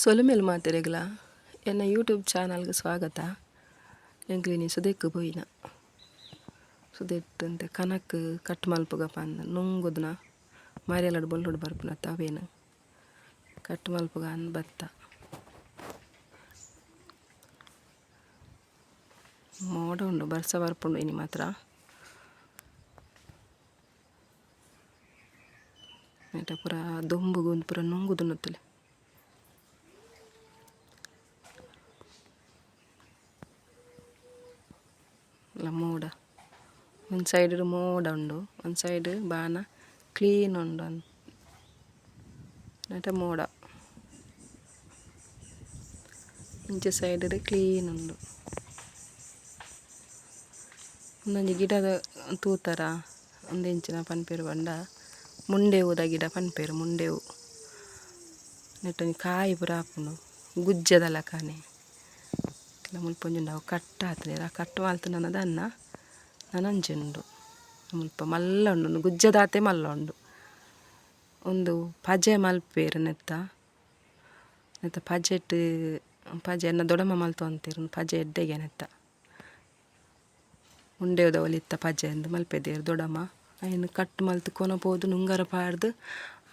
ಸೊಲುಮೆಲ್ ಮಾತೆರೆಗ್ಲ ಎನ್ನ ಯೂಟ್ಯೂಬ್ ಚಾನಲ್ಗೆ ಸ್ವಾಗತ. ಎಂಕ್ಲಿನಿ ಸುದೆಕ್ ಪೋಯಿನ ಸುದೆಟ್ ಅಂತೆ ಕನಕ್ ಕಟ್ ಮಲ್ಪುಗ ಪಂದ್ ನುಂಗುದ್ನ ಮರಿಯಲಡ್ ಬೊಲ್ಲುಡು ಬರ್ಪುನ ತವೇನು ಕಟ್ ಮಲ್ಪುಗ ಅಂದ್ ಬತ್ತ. ಮೋಡ ಉಂಡು, ಬರ್ಸ ಬರ್ಪುಂಡು ಇನಿ ಮಾತ್ರ. ನೆಟ ಪೂರ ದೊಂಬುಗು ಪೂರ ನುಂಗುದುಂಡು. ಮೋಡ ಒಂಜಿ ಸೈಡ್ ಮೋಡ ಉಂಡು, ಒಂಜಿ ಸೈಡ್ ಬಾನ ಕ್ಲೀನ್ ಉಂಡು. ನೆಟ ಮೋಡ ಇಂಚ ಸೈಡ್ ಕ್ಲೀನ್ ಉಂಡು. ಉಂದೊಂಜಿ ಗಿಡದ ತೂತರ ಉಂದೆಂಚಿನ ಪನ್ಪೆರ್ ಪಂಡ ಮುಂಡೇವುದ ಗಿಡ ಪನ್ಪೆರ್. ಮುಂಡೇವು ನೆಟ್ ಒಂಜಿ ಕಾಯಿ ಪೂರ ಆಪುಂಡು, ಗುಜ್ಜೆದ ಲೆಕ್ಕನೆ. ಮುಲ್ಪ ಒಂಜಿ ಉಂಡು, ಅವು ಕಟ್ ಆತುಂಡು. ಆ ಕಟ್ ಮಲ್ತ್ಂಡ ದಾನ್ನ ನನೊಂಜಿ ಉಂಡು ಮುಲ್ಪ ಮಲ್ಲ ಉಂಡು, ಗುಜ್ಜೆದಾತೆ ಮಲ್ಲ ಉಂಡು. ಉಂದು ಪಜೆ ಮಲ್ಪುವೆರ್ ನೆತ್ತ ನೆತ್ತ ಪಜೆಟ್ ಪಜೆ ಎನ್ನ ದೊಡಮ್ಮ ಮಲ್ತೊಂತೆರ್. ಪಜೆ ಎಡ್ಡೆಗೆ ನೆತ್ತ ಮುಂಡೇವುದ ಒಲಿತ ಪಜೆ ಅಂದ್ ಮಲ್ಪೆದೆರ್ ದೊಡಮ್ಮ. ಐನ್ ಕಟ್ ಮಲ್ತ್ ಕೊನಪೋದು ನುಂಗರ ಪಾಡ್ದ್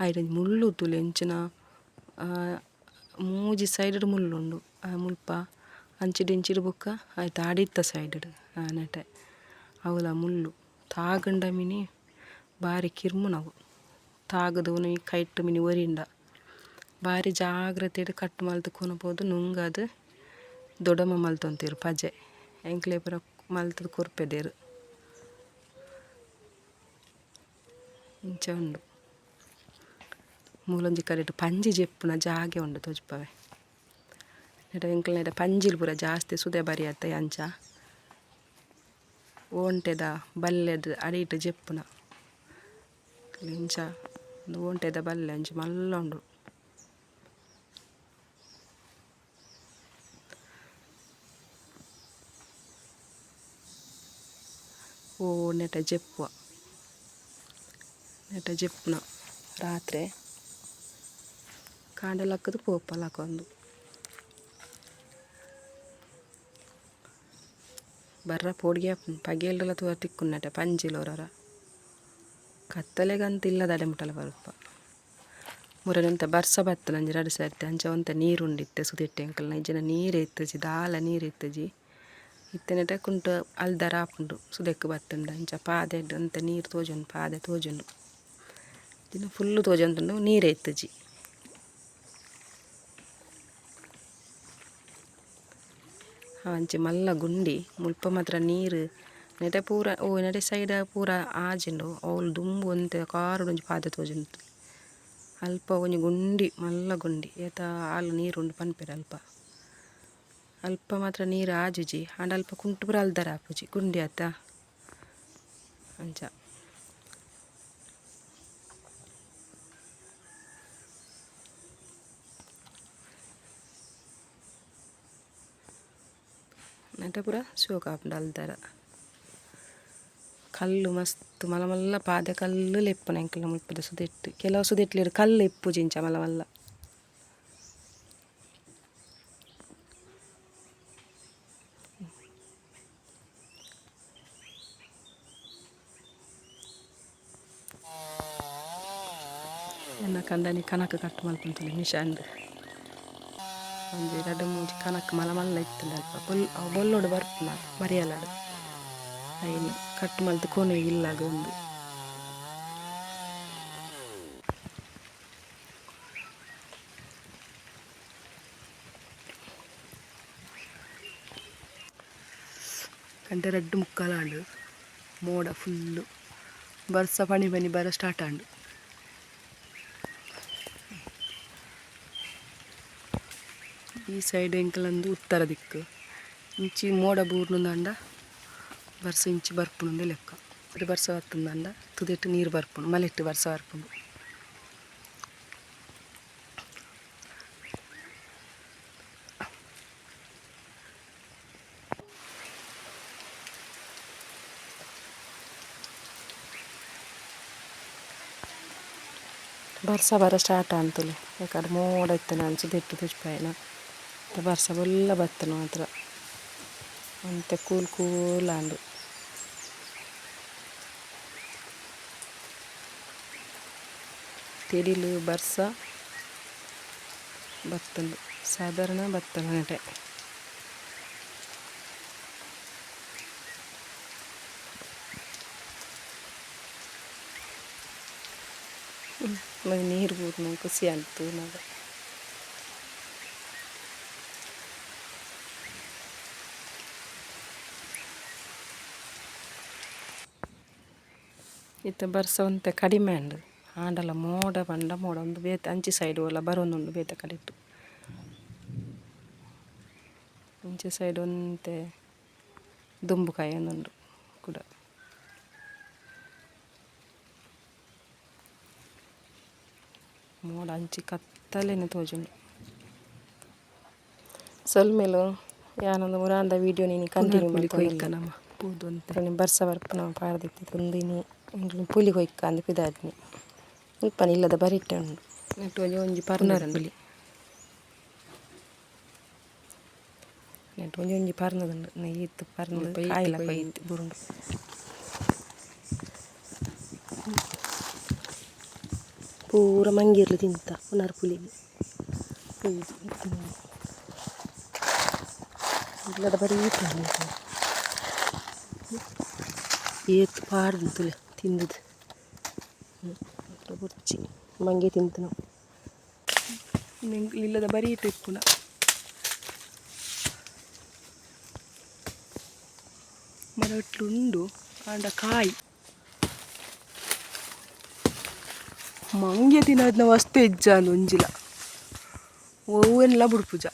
ಐಟ್ ಒಂಜಿ ಮುಳ್ಳು ತೂಲೆ ಎಂಚಿನ ಮೂಜಿ ಸೈಡ್ ಮುಳ್ಳು ಉಂಡು. ಮುಲ್ಪ ಅಂಚಿಡ್ ಇಂಚಿಡ್ ಬೊಕ್ಕ ಐತ ಅಡಿತ ಸೈಡ್ ನೆಟೆ ಅವ್ಲ ಮುಳ್ಳು ತಾಗುಂಡ ಮಿನಿ ಬಾರಿ ಕಿರ್ಮುನವು. ತಾಗುದು ಉನಿ ಕೈಟ್ ಮಿನಿ ಒರಿಂಡ ಬಾರಿ ಜಾಗ್ರತೆಡ್ ಕಟ್ ಮಲ್ತ್ ಕೊನಪೋದು ನುಂಗದ್ ದೊಡಮ್ಮ ಮಲ್ತೊಂತೆರ್ ಪಜೆ. ಎಂಕ್ಲೆ ಪೂರ ಮಲ್ತುದು ಕೊರ್ಪೆದೆರ್. ಇಂಚ ಉಂಡು. ಮೂಲೊಂಜಿ ಕಡೆಟ್ ಪಂಜಿ ಜೆಪ್ಪುನ ಜಾಗೆ ಉಂಡು ತೋಜಿಪವೆ. ನೆಟ ಎಂಕ್ಲ್ನ ಪಂಜಿಲು ಪೂರ ಜಾಸ್ತಿ ಸುದೆ ಬರಿಯತ್ತೆ ಅಂಚ ಓಂಟೆದ ಬಲ್ಲೆದ ಅಡಿಟ್ ಜೆಪ್ಪುನ ಇಂಚ ಓಂಟೆದ ಬಲ್ಲೆ ಅಂಚ ಮಲ್ಲ ಉಂಡು. ಓ ನೆಟ ಜೆಪ್ಪುವ, ನೆಟ ಜೆಪ್ಪುನ ರಾತ್ರೆ ಕಾಂಡೆ ಲಕ್ಕುದು ಪೋಪ ಲಕ್ಕೊಂದು. ಬರ್ರ ಪೋಡಿಗೆ ಆಪುಂಡು ಪಗೆಲ್ಡ್ಲ ತೂವರೆ ತಿಕ್ಕುಂಡು ಪಂಜಿಲು ಒರೊರ. ಕತ್ತಲೆಗಂತ ಇಲ್ಲದಡೆ ಮುಟ್ಟಲ ಬರ್ಪ. ಮುರನೆಂತ ಬರ್ಸ ಬತ್ತುಂಡು ಒಂಜಿ ರಡ್ಡ್ ಸರ್ತಿ ಅಂಚ ಒಂತೆ ನೀರುಂಡು ಇತ್ತೆ ಸುದೆಟ್. ಎಂಕಲ್ನ ಇಜ್ಜಿಂಡ ನೀರೇ ಇತ್ತುಜಿ, ದಾಲ ನೀರು ಇತ್ತುಜಿ. ಇತ್ತೆ ನೆಟ ಕುಂಟು ಅಲ್ದರ ಆಪುಂಡು ಸುದೆಕ್ ಬತ್ತುಂಡ. ಇಂಚ ಪಾದೆಡ್ ಒಂತೆ ನೀರು ತೋಜುಂಡು, ಪಾದೆ ತೋಜುಂಡು. ಇಜ್ಜಿಂಡ ಫುಲ್ಲು ತೋಜೊಂದುಂಡು, ನೀರೇ ಇತ್ತುಜಿ. ಅಂಚಿ ಮಲ್ಲ ಗುಂಡಿ ಮುಲ್ಪ ಮಾತ್ರ ನೀರು ನೆಟೆ ಪೂರ. ಓ ನೆಟೆ ಸೈಡ್ ಪೂರ ಆಜಿಂಡು. ಅವ್ಲು ದುಂಬು ಒಂತೆ ಕಾರುಡು ಒಂಜಿ ಪಾದೆ ತೋಜುಂಡು. ಅಲ್ಪ ಒಂಜಿ ಗುಂಡಿ, ಮಲ್ಲ ಗುಂಡಿ, ಏತ ಆಲ್ ನೀರುಂಡು ಪನ್ಪೆರ್ ಅಲ್ಪ. ಅಲ್ಪ ಮಾತ್ರ ನೀರು ಆಜುಜಿ, ಆಂಡ ಅಲ್ಪ ಕುಂಟು ಪೂರ ಅಲ್ದರ ಆಪುಜಿ, ಗುಂಡಿ ಅತ್ತ ಅಂಚ. ನೆಟೆ ಪೂರ ಶೋಕು ಆಪುಂಡು ಅಲ್ದರ. ಕಲ್ಲು ಮಸ್ತ್ ಮಲ್ಲ ಮಲ್ಲ ಪಾದೆ ಕಲ್ಲುಲು ಇಪ್ಪುನ ಎಂಕಲ್ನ ಮುಲ್ಪದ ಸುದೆಟ್. ಕೆಲವು ಸುದೆಟ್ಲೆಡ್ ಕಲ್ಲು ಇಪ್ಪುಜಿ ಇಂಚ ಮಲ್ಲ ಮಲ್ಲ. ಎನ್ನ ಕಂಡನಿ ಕನಕ್ ಕಟ್ ಮಲ್ಪುಂತುಲೆ ಮಿಷನ್ಡ್. ಒಂಜಿ ರಡ್ಡ್ ಮೂಜಿ ಕನಕ್ ಮಲ್ಲ ಮಲ್ಲ ಇತ್ತುಂಡು ಅಲ್ಪ. ಅವು ಬೊಲ್ಲೊಡು ಬರ್ಪುನ ಮರಿಯಲಡ್. ಐನ್ ಕಟ್ ಮಲ್ತ್ ಕೊನೊಯಿ ಇಲ್ಲಗ್ ಉಂದು. ಗಂಟೆ 2:45 ಆಂಡ್. ಮೋಡ ಫುಲ್ಲು, ಬರ್ಸ ಪನಿ ಪನಿ ಬರ ಸ್ಟಾರ್ಟ್ ಆಂಡ್. ಈ ಸೈಡ್ ಎಂಕಲಂದು ಉತ್ತರ ದಿಕ್ಕು. ಇಂಚಿ ಮೋಡ ಬೂರ್ನುಂದಾಂಡ ಬರ್ಸ ಇಂಚಿ ಬರ್ಪುಂಡು ಲೆಕ್ಕ. ಬರ್ಸ ಬತ್ತುಂದಾಂಡ ತುದೆಟ್ ನೀರು ಬರ್ಪುಂಡು, ಮಲೆಟ್ ಬರ್ಸ ಬರ್ಪುಂಡು. ಬರ್ಸ ಬರ ಸ್ಟಾರ್ಟ್ ಆಂತುಲೆ. ಐಕಾದ್ ಮೋಡ ಇತ್ತಿನ ಅಂಚ ದೆತ್ತ್ ತೋಜಿಪಾಯಿನ ಬರ್ಸ ಬೊಲ್ಲ ಬತ್ತನ ಮಾತ್ರ ಒಂತೆ ಕೂಲ್ ಕೂಲ್ ಆಂಡ್. ತೆಡಿಲು ಬರ್ಸ ಬತ್ತುಂಡು ಸಾಧಾರಣ ಬತ್ತನ ನೆಟೆ. ನೀರು ಬೂರ್ನ ಖುಷಿ ಆಂಡ್ ತೂನಗ. ಇತ್ತೆ ಬರ್ಸ ಒಂತೆ ಕಡಿಮೆ ಆಂಡ್ ಆಂಡಲ ಮೋಡ ಪಂಡ ಮೋಡ ಉಂದು ಬೇತೆ ಅಂಚಿ ಸೈಡ್ ಓಲ ಬರೊಂದುಂಡು ಬೇತೆ ಕಡೆಟ್. ಅಂಚಿ ಸೈಡ್ ಒಂತೆ ದುಂಬು ಕಾಯೊಂದುಂಡು ಕುಡ. ಮೋಡ ಅಂಚಿ ಕತ್ತಲೆನೆ ತೋಜುಂಡು. ಸೊಲ್ಮೆಲು ಯಾನೊಂದು ಮುರಾಂದ ವೀಡಿಯೋ ಇನಿ ಕಂಟಿನ್ಯೂ ಮಲ್ತೊಂದುಲ್ಲೆ. ಬರ್ಸ ಬರ್ಪುನ ಪಾಡ್ದಿತ್ತಿತ್ತು ಉಂದು ಇನಿ ಪುಲಿ ಕೊಯ್ಕ ಅಂದ್ ಪಿದಾಡ್ನಿ ಮುಲ್ಪನ ಇಲ್ಲದ ಬರಿಟ್ಟೆ ಉಂಡು. ನೆಟ್ಟ್ ಒಂಜಿ ಒಂಜಿ ಪರ್ಂದ್ ನೆಟ್ಟ್ ಒಂಜಿ ಒಂಜಿ ಪರ್ಂದುಂಡು ಈತ್ ಪರ್ಂದ್ ಕಾಯಿಲ ಕೊಯ್ತ್ ಬುರುಂಡು. ಪೂರ ಮಂಗಿರ್ಲು ತಿಂತ ಪುನರ್ ಪುಲಿನ್ ಇಲ್ಲದ ಬರೀಟ್ ಉಂಡು. ಏತ್ ಪಾಡ್ದು ತೂಲೆ ತಿಂದುದು ಬೊರ್ಚಿ ಮಂಗೆ ತಿಂತುನ ಇಲ್ಲದ ಬರೀಟ್ ಇಪ್ಪುನ. ಮರಟ್ಲು ಉಂಡು ಆಂಡ ಕಾಯಿ ಮಂಗೆ ತಿನ್ನೋದ್ನ ವಸ್ತು ಇಜ್ಜಾಂದ್ ಒಂಜಿಲ ಒವ್ವೆನ್ಲ ಬುಡ್ಪುಜ.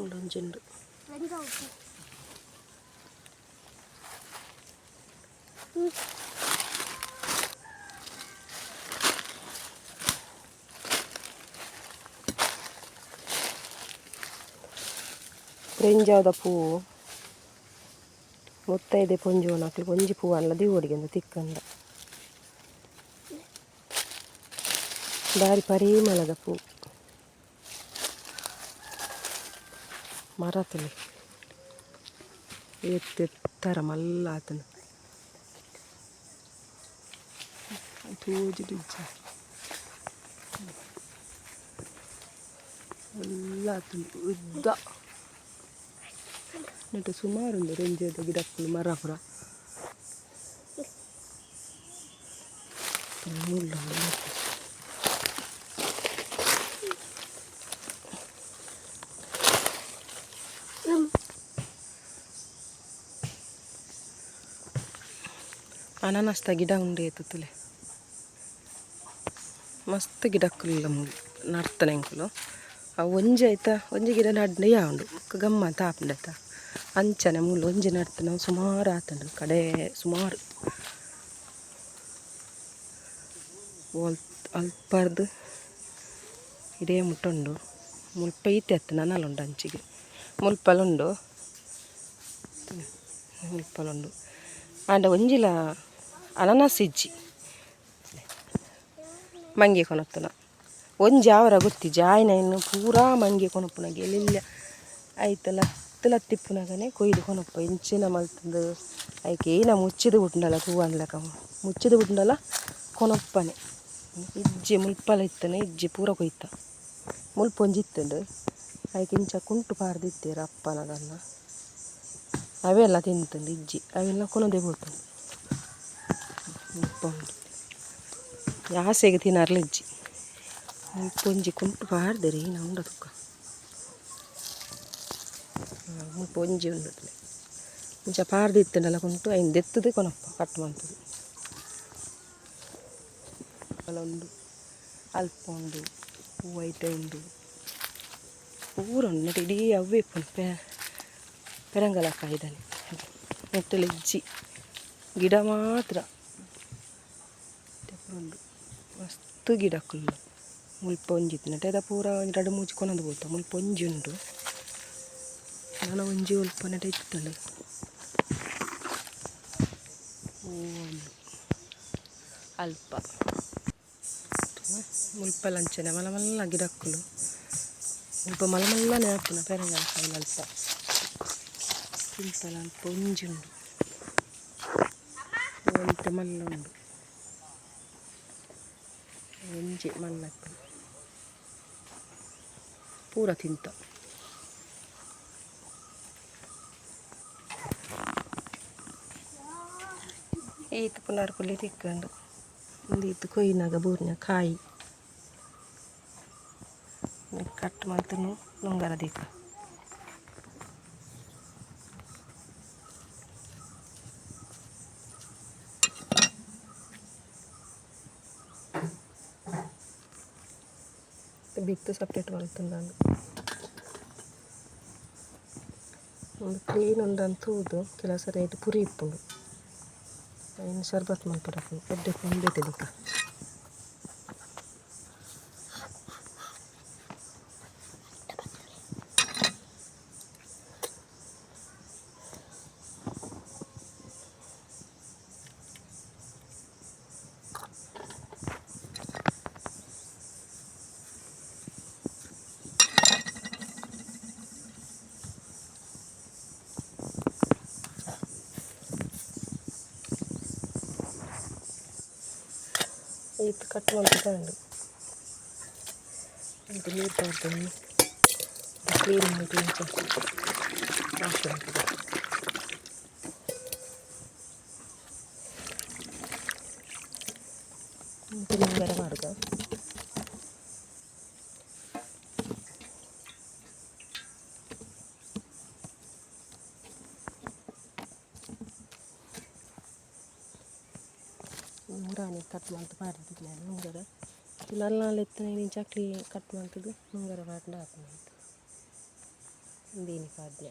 ಉಂಡೊಂಜಿ ಉಂಡು. ಬ್ರಿಂಜಾದ ಪೂ ಮುತ್ತೈದೆ ಪೊಂಜೋನಕ್ಲೆಗ್ ಒಂಜಿ ಪೂ ಆಂಡಲ ದೀವೊಡಿಗೆ ತಿಕ್ಕಂಡ. ಬಾರಿ ಪರಿಮಳದ ಪೂ. ಮರ ತೂಲೆ ಏತ್ ಎತ್ತರ ಮಲ್ಲ ಆತುಂಡು. ತೋಜುದಿಜ್ಜ ಮಲ್ಲ ಆತುಂಡು ಉದ್ದ. ನೆಟ್ಟ್ ಸುಮಾರು ಉಂಡು ರೆಂಜೆದ ಗಿಡಕ್ಕುಲು ಮರ ಪೂರ. ಮುಳ್ಳು ಉಂಡು. ಅನಾನಸ್ದ ಗಿಡ ಉಂಡು ಏತ್ ತೂಲೆ. ಮಸ್ತ್ ಗಿಡಕ್ಕುಲು ಮೂಲು ನಡ್ತನೆ ಎಂಕುಲು. ಅವು ಒಂಜಿ ಐತ ಒಂಜಿ ಗಿಡ ನಡ್ಂಡ ಯಾವುಂಡು ಬೊಕ್ಕ ಗಮ್ಮತ್ ಆಪುಂಡು ಐತ. ಅಂಚನೆ ಮೂಲು ಒಂಜಿ ನಡ್ತುಂಡ ಸುಮಾರು ಆತುಂಡು ಕಡೆ ಸುಮಾರು. ಅಲ್ಪರ್ದ್ ಇಡೇ ಮುಟ್ಟ ಉಂಡು. ಮುಲ್ಪ ಈತೆ ಅತ್ತ್ ನನಲ ಉಂಡು ಅಂಚಿಗ್ ಮುಲ್ಪಲ ಉಂಡು ಮುಲ್ಪಲ ಉಂಡು. ಆಂಡ ಒಂಜಿಲ ಅನಾನಸ್ ಇಜ್ಜಿ. ಮಂಗೆ ಕೊನೊತ್ತುನ ಒಂಜಿ ಆವರ ಗೊತ್ತಿಜ್ಜಿ ಆಯಿನ ಇನ್ನು ಪೂರಾ ಮಂಗೆ ಕೊನೊಪುನಗೆ ಎಲ್ಲೆಲ್ಲ ಐತ ಲತ್ತ್ ಲತ್ತ್ ಇಪ್ಪುನಗನೆ ಕೊಯ್ದು ಕೊನೊಪ ಇಂಚಿನ ಮಲ್ತುಂದು ಐಕ್ ಏನ ಮುಚ್ಚಿದ್ ಬುಡ್ಂಡಲ ತೂವಂದ್ಲಕ ಮುಚ್ಚಿದ್ ಬುಡ್ಂಡಲ ಕೊನೊಪ್ಪನೆ ಇಜ್ಜಿ ಮುಲ್ಪಲ ಇತ್ತುಂಡು ಇಜ್ಜಿ ಪೂರ ಕೊಯ್ತ. ಮುಲ್ಪ ಒಂಜಿ ಇತ್ತುಂಡು ಐಕ್ ಇಂಚ ಕುಂಟು ಪಾಡ್ದಿತ್ತೆರ್ ಅಪ್ಪನ ದಾನ್ನ ಅವೆಲ್ಲ ತಿಂತುಂಡು ಇಜ್ಜಿ ಅವೆಲ್ಲ ಕೊನೊದೆ ಪೋತುಂಡು. ಮುಲ್ಪ ಉಂಡು ಆಸೆಗ್ ತಿನರ್ಲ ಇಜ್ಜಿ. ಮುಲ್ಪ ಒಂಜಿ ಕುಂಟು ಪಾಡ್ದೆರ್ ಏನ ಉಂಡ ತೂಕ. ಮುಲ್ಪ ಒಂಜಿ ಉಂಡು ಇಂಚ ಪಾಡ್ದಿತ್ತುಂಡಲ ಕುಂಟು ಐನ್ ದೆತ್ತುದು ಕೊನೊಪ ಕಟ್ ಮಂತುದು. ಉಂಡು ಅಲ್ಪ ಉಂಡು ಪೂ ಐತೆ ಉಂಡು ಪೂರ ಉಂಡು ನೆಟ್ ಇಡೀ ಅವ್ವೆ ಇಪ್ಪುಂಡು ಪೆರಂಗಲ ಕಾಯಿದಾನೆ ನೆಟ್ಟುಲ ಇಜ್ಜಿ ಗಿಡ ಮಾತ್ರ ಉಂಡು ಮಸ್ತ್ ಗಿಡಕ್ಕುಲು. ಮುಲ್ಪ ಒಂಜಿ ಇತ್ತಿನಟ ಇದ ಪೂರ ಒಂಜಿ ರಡ್ಡ್ ಮೂಜಿ ಕೊನೊದು ಪೋತ ಮುಲ್ಪ ಒಂಜಿ ಉಂಡು ನನ ಒಂಜಿ ಒಲ್ಪ ನೆಟ ಇತ್ತುಂಡು ಅಲ್ಪ ಮುಲ್ಪಲ ಅಂಚನೆ ಮಲ್ಲ ಮಲ್ಲ ಗಿಡಕ್ಕುಲು ಮುಲ್ಪ ಮಲ್ಲ ಮಲ್ಲನೆ ಆಪುನ ಪೆರಂಗಿ ಅಲ್ಪ ತಿಂತಲ ಅಲ್ಪ ಒಂಜಿ ಉಂಡು ಒಂತೆ ಮಲ್ಲ ಉಂಡು ಒಂಜಿ ಮಲ್ಲ ಪೂರ ತಿಂತ. ಈತ್ ಪುನರ್ ಪುಲಿ ತಿಕ್ಕುಂಡು ಉಂದು ಈತ್ ಕೊಯ್ಯಿನಗ ಬೂರ್ನ ಕಾಯಿ ಕಟ್ ಮಲ್ತುನು ನುಂಗರ ದೀಕ. ಬಿತ್ತು ಸಪ್ರೇಟ್ ಮಲ್ತುಂಡಾಂಡ್ ಉಂದು ಕ್ಲೀನ್ ಉಂಡಂದ್ ತೂದು ಕೆಲವು ಸರಿ ಐಟ್ ಪುರಿ ಇಪ್ಪುಂಡು ಐನ್ ಶರ್ಬತ್ ಮನ್ಪೊಡಾಪುಂಡು ಎಡ್ಡೆ ಉಂದೆಟ್ ದೀಕ. ಈತ್ ಕಟ್ ಮಲ್ತ್‌ದಾಂಡ್ ಒಂತೆ ನೀರ್ ಪಾಡ್ದೊಂದು ಕ್ಲೀನ್ ಮಲ್ತ್ ಇಂಚ ವಾಶ್ ಮಲ್ಪುಗ. ಒಂತೆ ನುಂಗರ ಪಾಡ್ಗ. ಮುರಾನಿ ಕಟ್ ಮಲ್ತ್ ಪಾಡ್ದಿನಿ ನುಂಗರ ನಲ್ಲ ನಲ್ಲ ಇತ್ತಿನ ಇಂಚ ಕ್ಲೀನ್ ಕಟ್ ಮಲ್ತ್‌ದ್ ನುಂಗರ ಪಾಡ್ಂಡ ಆಪುಂಡು ಐಕ್ ಉಂದು ಇನಿ ಪಾಡ್ನೆ.